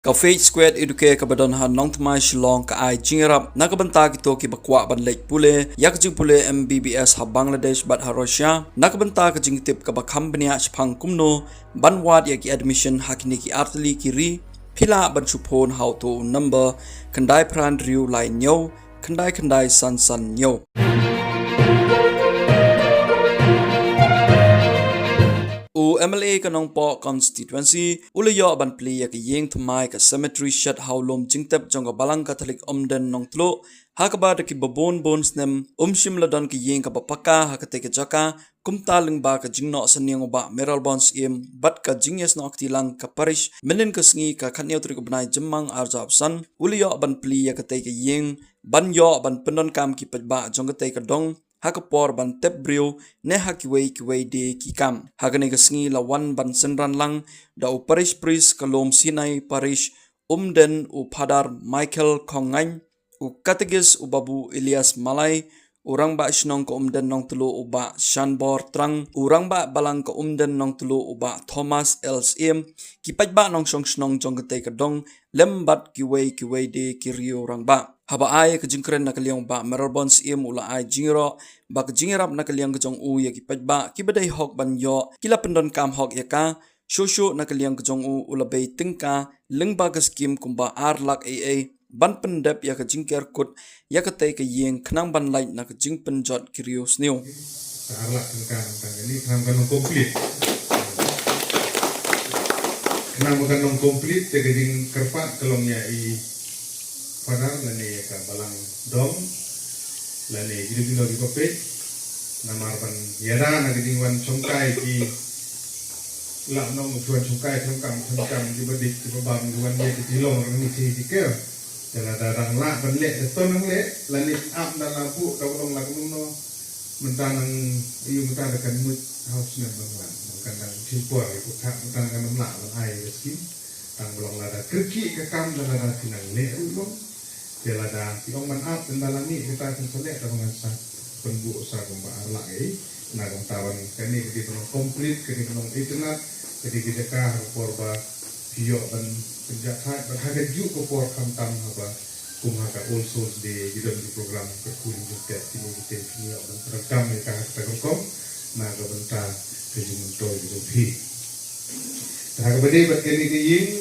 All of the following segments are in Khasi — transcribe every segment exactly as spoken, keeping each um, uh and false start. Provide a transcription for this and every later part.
Ka Faith Square Educare kaba don ha Nongthymmai Shillong ka ai jingïarap na ka bynta kito kiba kwah ban leit pule ïa ka jingpule M B B S ha Bangladesh bad ha Russia, na ka bynta ka jingtip kaba kham bniah shaphang kumno ban wad ïa ki admission ha kine ki artylli ki ri. Phi lah ban shu phone ha uto u number khyndai phra hynriew lai hynñiew khyndai khyndai san san hynñiew. U M L A ka Nongpoh constituency u la ïoh ban plie ïa ka ïing thymmai, ka cemetery shed, ha u lum jingtep jong ka Balang Katholik Umden Nongtluh, ha kaba da kiba bun bun snem um shym la don ka ïing kaba paka ha katei ka jaka. Kumta lyngba ka jingnoh synñiang u Bah Mayralborn Syiem bad ka jingïasnoh kti lang ka parish, mynnin ka sngi ka khathynñiew tarik u bnai Jymmang arhajar arphew san u la ïoh ban plie ïa katei ka ïing ban ïoh ban pyndonkam ki paidbah jong katei ka dong ha ka por ban tep briew ne ha kiwei kiwei de ki kam. Ha kane ka sngi la wan ban synran lang da u parish priest ka lum Sinai Parish Umden, u Phadar Michael Khongngaiñ, u Katekis u Babu Elias Malai, u Rangbah Shnong ka Umden Nongtluh u Bah Shanbor Trang, u Rangbah Balang ka Umden Nongtluh u Bah Thomas L Syiem, ki paidbah nongshong shnong jong katei ka dong lem bad kiwei kiwei de ki riew rangbah. Haba ai ka jingkren na ka liang u Bah Mayralborn Syiem u la ai jingïaroh ba ka jingïarap na ka liang ka jong u ïa ki paidbah kiba dei hok ban ïoh ki la pyndonkam hok ïa ka. Shuh shuh na ka liang ka jong u u la bei tyngka lyngba ka skim kumba ar lak ei ei ban pyndep ïa ka jingker kut ïa katei ka ïing khnang ban lait na ka jingpynjot ki riew sniew. Ka ar lak tyngka nangta kane khnang kan long complete. Khnang ba kan long complete te ka jingkyrpad ka long ïa i Phadar lane ïa ka balang dong lane jingdon jingdon kiba peit. Namar ban ïada na ka jingwan shongkai ki la nong ki wan shongkai shongkam shongkam kiba dik kiba bam ki wan ïa ki jinglong rangni chi ki ker. Te lada dang lah ban leh te to nang leh lane ap na la buh da u long la kumno. Mynta nang ïu mynta da kan mut ha u snem ban wan. Kan dang shu por ïa pyrkhat mynta kan ym lah ban ai ïa ka skim. Tang ba long lada kyrkieh ka kam da lada phi nang leh ruh long. Te lada phi ong ban ap, tang da la mih kata kan sa leh, tang ba ngan sa pynbuh sa kumba ar lak ei. Na kumta ban kane ka dei ban long complete, ka dei ban long itynnad, ka dei ka jaka ha ka por ba phi ïoh ban pynjahthait, bad ha kajuh ka por khamtam haba kum ha ka All Souls Day, ki don ki program kyrkhu jingtep, kine kite phi ïoh ban pyndonkam ïa ka ha kata ka rukom, na ka bynta ka jingmyntoi ka jong phi. Te ha kaba dei bad kane ka ïing,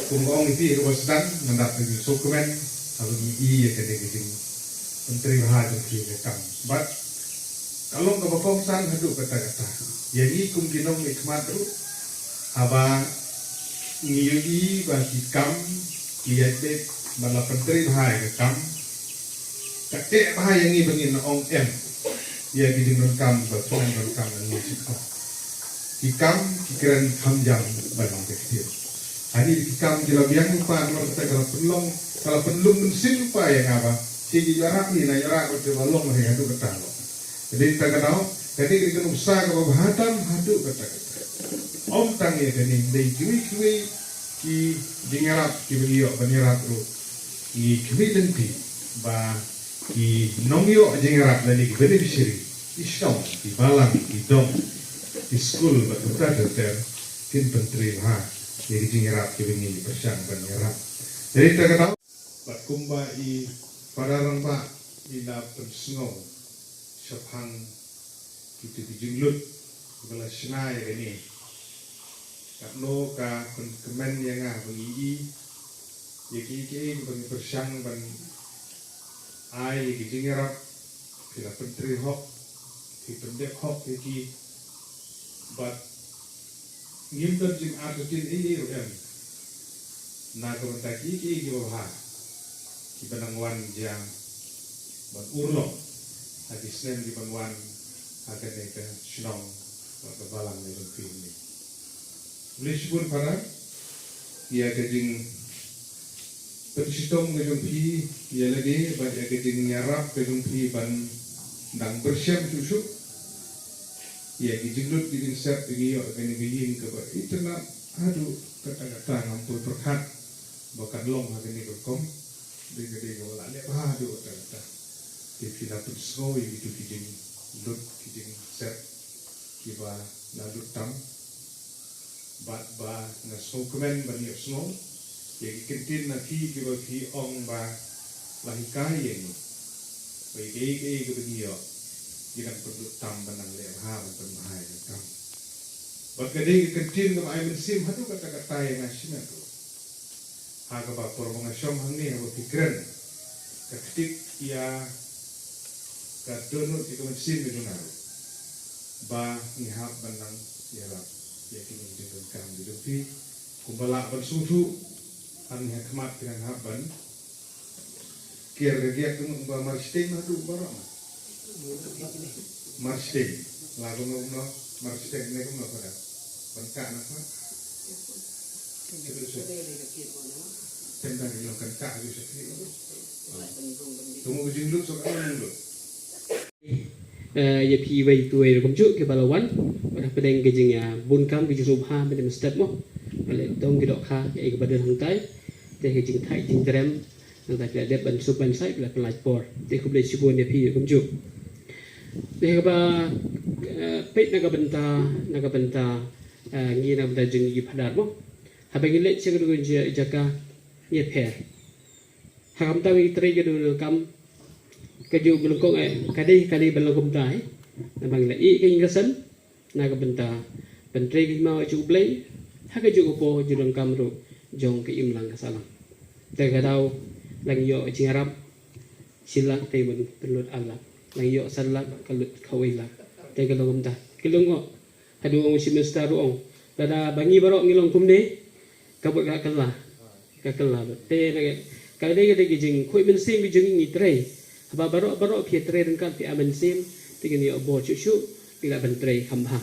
kum ka ong ïa phi ha kaba sdang, ngan dap ka jingsngewkmen haba ngi ïohi ïa kane ka jingpyntreibha jong phi ïa ka kam. Bad ka long kaba kongsan haduh katta katta. Ïa ngi kum ki nongmihkhmat ruh, haba ngi ïohi ba ki kam ki ïaid beit ba la pyntreibha ïa ka kam, ka teh bha ïa ngi ba ngin ong em ïa ki jingdonkam ba pyndonkam na ngi shisha. Ki kam ki kren kham jam ban ong ka ktien. Hani ki kam ki la biang lypa namar kata ka la pynlong, ka la pynlum mynsiem lypa ïa nga ba shi ki ïarap ni na ïarap ba te ba long hi haduh kata long. Ka dei kata ka daw, ka dei ka nuksa kaba bha tam haduh kata kata. Ym tang ïa kane, dei kiwei kiwei ki jingïarap kiba ngi ïoh ban ïarap ruh. Ngi khmih lynti ba ki nongïoh jingïarap lane ki beneficiary, ki shnong, ki balang, ki dong, ki skul bad kumta ter ter kin pyntreibha ïa ki jingïarap kiba ngi pyrshang ban ïarap. Dei kata ka daw. Bad kumba i Phadar Rangbah i la pynsngew shaphang kito ki jinglut kiba la shna ïa kane. Katno ka pynkmen ïa nga ba ngi ïohi ïa kiei kiei kiba ngi pyrshang ban ai ïa ki jingïarap, ki la pyntrei hok, ki pyndep hok ïa ki. Bad ngim don jingartatien ei ei ruh em na ka bynta kiei kiei kiba bha kiba nang wan jia ban urlong ha ki snem kiban wan ha kane ka shnong bad ka balang ka jong phi hangne. Khublei shibun Phadar ïa ka jingpynshitom ka jong phi ïa lade bad ïa ka jingïarap ka jong phi ban dang pyrshang shuh shuh ïa ki jinglut ki jingsep ba ngi ïoh ha kane ka ïing kaba itynnad haduh katta katta, ngam poi pyrkhat ba kan long ha kane ka rukom. Dei ka dei kaba la leh bha haduh katta katta. Te phi la pynsngew ïa kito ki jinglut ki jingsep kiba la lut tam. Bad ba nga sngewkmen ban ïohsngew Ïa ki kyntien na phi kiba phi ong ba la hikai ïa ngi ba ïa kaei kaei kaba ngi ïoh ngi dang pynduh tam ban nang leh bha ban pynbha ïa ka kam. Bad ka dei ka kyntien kaba ai mynsiem haduh katta katta ïa nga shimet ruh. Ha kaba por ba nga shong hangne haba phi kren ka ktik ïa ka dohnud ïa ka mynsiem ka jong nga ruh ba ngi hap ban nang ïarap ïa kine ki jingdonkam ki jong phi. Kumba lah ban sngewthuh hangne ha khmat phi nang hap ban kiar ka giak kumba mar sting haduh baroh na. Mar sting la kumno kumno mar sting ne kumno pada ban ka na ka. Tem dan ïa kan ka ju sa kri. Tumu ka jinglut sa ka jinglut. Eh, ïa phi wei tu wei rukom ju kiba la wan ba da pdeng ka jingïa bun kam ka jingsuba ba da mstep mo. Ba leh dong ki dohkha ïa ka ba da hangtai. Te ka jingthait jingtrem nangta ki la dep ban suk ban sai ki la pynlait por. Te khublei shibun ïa phi rukom ju. Te kaba eh, peit na ka bynta na ka bynta eh, ngi na ka bynta jong ngi phadar mo. Haba ngi leit sha ka dukun jaka ngi pher. Ha ka bynta ngi trei ka dukun kam ka ju blunkong eh ka dei ka dei ban long kumta eh. Naba ngi la ïeh ka ïing ka sem na ka bynta ban trei ka hima jong U Blei ha ka ju ka por ju donkam ruh jong ka imlang ka sahlang. Te ka daw la ngi ïoh jingïarap shi lak te ban pynlut ar lak, la ngi ïoh san lak ka lut kawei lak. Te ka long kumta ki long ngo haduh ong shi minister ruh ong lada ba ngi baroh ngi long kumne ka bud ka kylla. Ka kylla bad te na ka dei ka dei ka jingkhuid mynsiem ka jong ngi trei. Haba baroh baroh phi trei ryngkat phi ai mynsiem te ngin ïoh bor shuh shuh phi lah ban trei kham bha.